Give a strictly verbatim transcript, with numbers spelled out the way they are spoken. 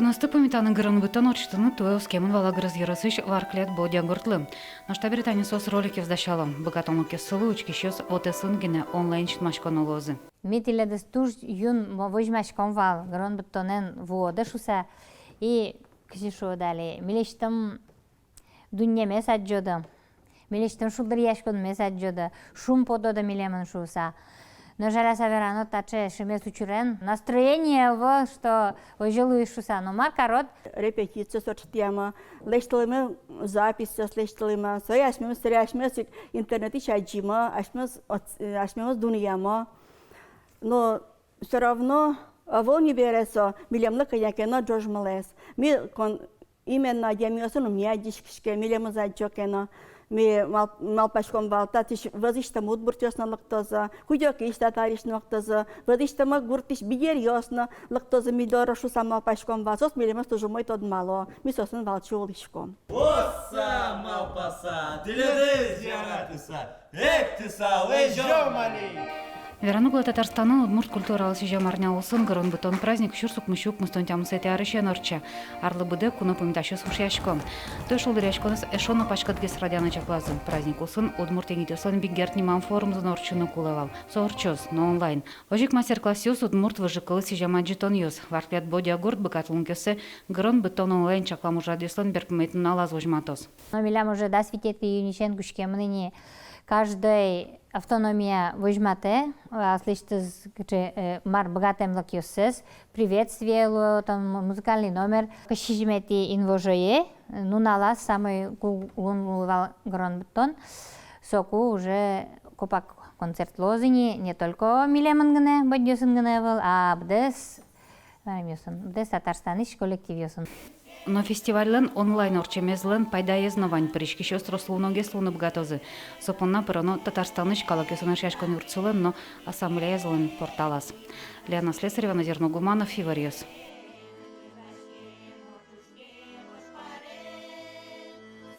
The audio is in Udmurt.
Нош та пумитаны гырон быдтон ортчытыны туэ оскемын вал Агрыз ёросысь Варклед-Бодья гуртлы. Нош табере тани соос роликъёс дасяло. Быгатонлыкъёссылы учкисьёс ОТС-ын гинэ онлайн синмаськоно луозы. Ми тӥледыз туж юн мо-, возьмаськом вал, гырон быдтонэн вуоды шуса. И кызьы шуод али, милесьтым дуннемес адӟоды, милесьтым шулдыръяськонмес адӟоды, шумпотоды милемын шуса. Но жаляса верано, таӵе шимес учырен настроение ӧвӧл, что озьы луиз шуса. Но мар карод? Репетициос ортчытъямы, лэсьтылӥмы, записьёс лэсьтылӥмы. Сое асьмемыз, сое асьмемыз ик интернетысь адӟимы, асьмемыз отс-, э, асьмемыз дунъямы. Но всё равно ӧвӧл ни бере со милемлы кӧня ке но ӝожмылэз. Ми кон-, именно адямиосын ум ни адӟиськиське, милемыз адӟо ке но. Ми мал-, малпаськом вал, татысь вӧзысьтымы удмуртъёс но лыктозы, кыдёкысь татаръёс но лыктозы, вӧзысьтымы гуртысь бигеръёс но лыктозы ми доры шуса малпаськом вал, соос милемыз туж умой тодмало, ми соосын валче улӥськом. Осса малпаса, тӥледыз яратыса, эктыса лэзём али. Вераны кулэ, Татарстанын удмурт культуралы сӥзем арня улсын гырон быдтон праздник сюрс укмыссю укмыстон тямысэтӥ арысен ортче. Арлы быдэ куно пумитасьёс ушъясько. Туэ шулдыръяськонэз эшшо но паськытгес радъяны чаклазы. Праздник улсын удмурт егитъёслэн «Бигерт» нимам форумзы но ортчыны кулэ вал. Со ортчоз, но онлайн. Озьы ик мастер-классъёс, удмурт выжыкылы сӥзем адӟытонъёс. Варклед-Бодья гурт быгатонлыкъёссэ гырон быдтон онлайн чаклам ужрадъёслэн берпуметӥ нуналаз возьматоз. Но милям уже дас витетӥ июньысен кутскемын ини, каждой автономия возьматэ, аслэсьтыз кыӵе, э, мар быгатэмлыкъёссэс, приветствие луэ, там, музыкальный номер. Кызь сизьыметӥ инвожое, нуналаз самой ку-, кугун луэ вал гырон быдтон, соку уже копак концерт луоз ини, не только милемын гинэ, бодьёсын гинэ ӧвӧл, а быдэс, мар-а, милемын, быдэс Татарстанысь коллективъёсын. Но фестивальлэн онлайн ортчемезлэн пайдаез но вань, пыриськисьёс трос луоногес луыны быгатозы. Со понна пыроно Татарстанысь калыкъёсын эшъяськон юртсылэн но ассамблеязылэн порталаз. Лиана Слесарева, Назир Нугуманов, «Иворъёс».